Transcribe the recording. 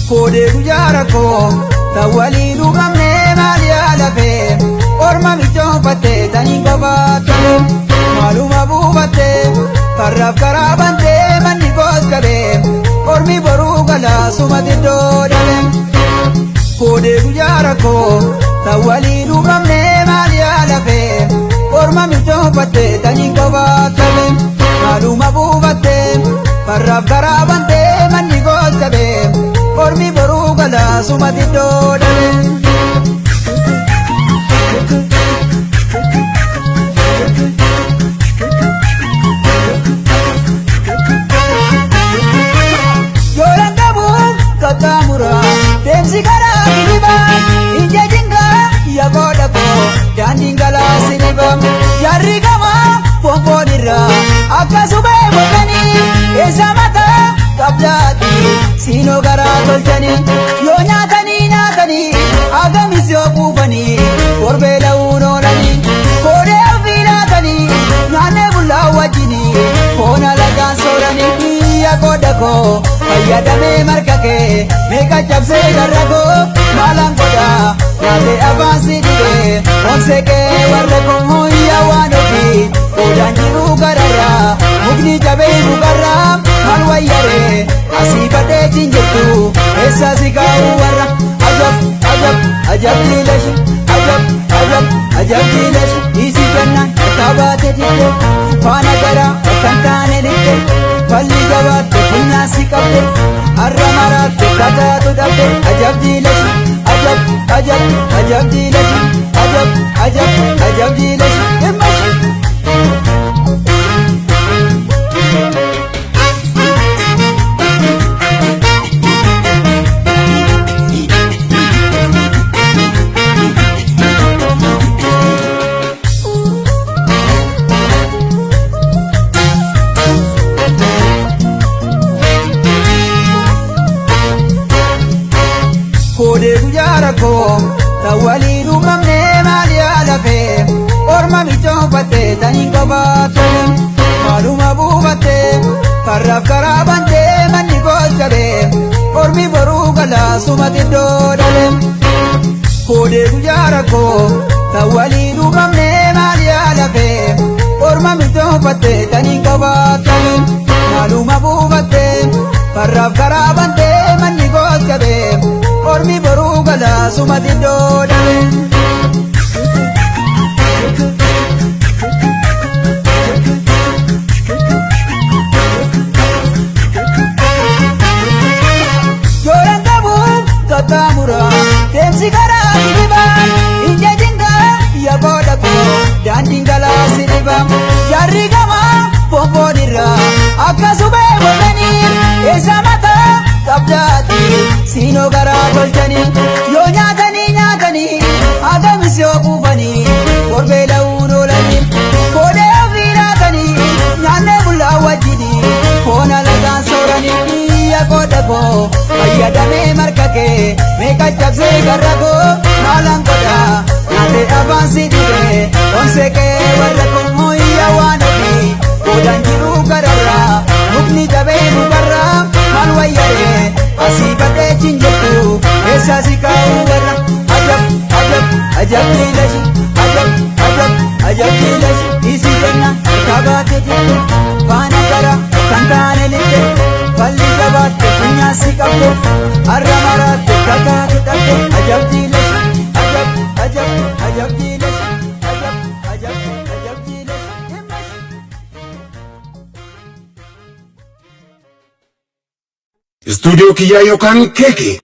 Koodee guyyaa rakkoo tan walii dhugamnee maal yaalafe orma michoonfattee taniin qofaattee maaluma buufattee farraaf karaa bantee manni koos qabee ormi boruu galaa suma xiddoo dhabe. Koodee guyyaa rakkoo tan walii dhugamnee maal yaalafe orma michoonfattee taniin qofaattee maaluma buufattee farraaf karaa bantee manni koos qabee ormi boruu galaa suma xiddoo dhabe. Yoolaan qabu qaxxaamura deemsi karaa kilibaa ija jingaa yakoo dhaqoo daandiin galaa siniba jarri gama fonfoon irraa akkasuma eeguutanii eessa mataa qabdaati siinoo garaa tolchanii yoo nyaatanii nyaatanii agamis yoo quufanii korbee la'uun oolanii koodee ofii laatanii nyaannee bullaa wajjinii foon alagaan sooranii yakoo dhaqoo fayyadamee marga kee meeqa cabsee garra koo maalaan godhaa nyaatee afaan si dhibee onsee kee warra koo yaa waan ofii qoodaan jiruu gararraa mukni jabee mukarraa maal wayyaree asii badhee hin jirtu eessa si kaa'u warra ajab ajab ajab diilashi ajab ajab ajab diilashi dhiisii jennaan harkaa baate didde faana garaa akka hin taane lixxe falli jabaatte funyaan si qabde har'a maraatte kataatu dhabde ajab diilashi ajab ajab ajab diilashi ajab ajab ajab diilashi dhimmashi. Koodee guyyaa rakkoo tan walii dhugamnee maal yaalafe orma michoonfattee taniin qofaattee maaluma buufattee farraaf karaa bantee manni koos qabee ormi boruu galaa suma xiddoo dhabe. Koodee guyyaa rakkoo tan walii dhugamnee maal yaalafe orma michoonfattee taniin qofaattee maaluma buufattee farraaf karaa bantee manni koos qabee ormi boruu galaa suma xiddoo dhabe. Yoolaan qabu qaxxaamura deemsi karaa kilibaa ija jingaa yakoo dhaqoo daandiin galaa siniba jarri gama fonfoon irraa akkasuma eeguutanii eessa mataa qabdaati siinoo garaa tolchanii yoo nyaatanii nyaatanii agamis yoo quufanii korbee la'uun oolanii koodee ofii laatanii nyaannee bullaa wajjinii foon alagaan sooranii yakoo dhaqoo fayyadamee marga kee meeqa cabsee garra koo maalaan godhaa nyaatee afaan si dhibee onsee kee warra koo yaa waan ofii qoodaan jiruu gararraa mukni jabee mukarraa maal wayyaree asii badhee hin jirtu eessa si kaa'u warra ajab ajab ajab diilashi ajab ajab ajab diilashi dhiisii jenna harkaa baate jirtu faana gara kan taane lixxe falli jabaatte funyaan si qabde har'a maraatte kataatu dhabde ajab diilashi ajab ajab ajab diilashi ajab ajab ajab diilashi dhimmashi. Istuudiyoo kiyyaa yookaan keekee.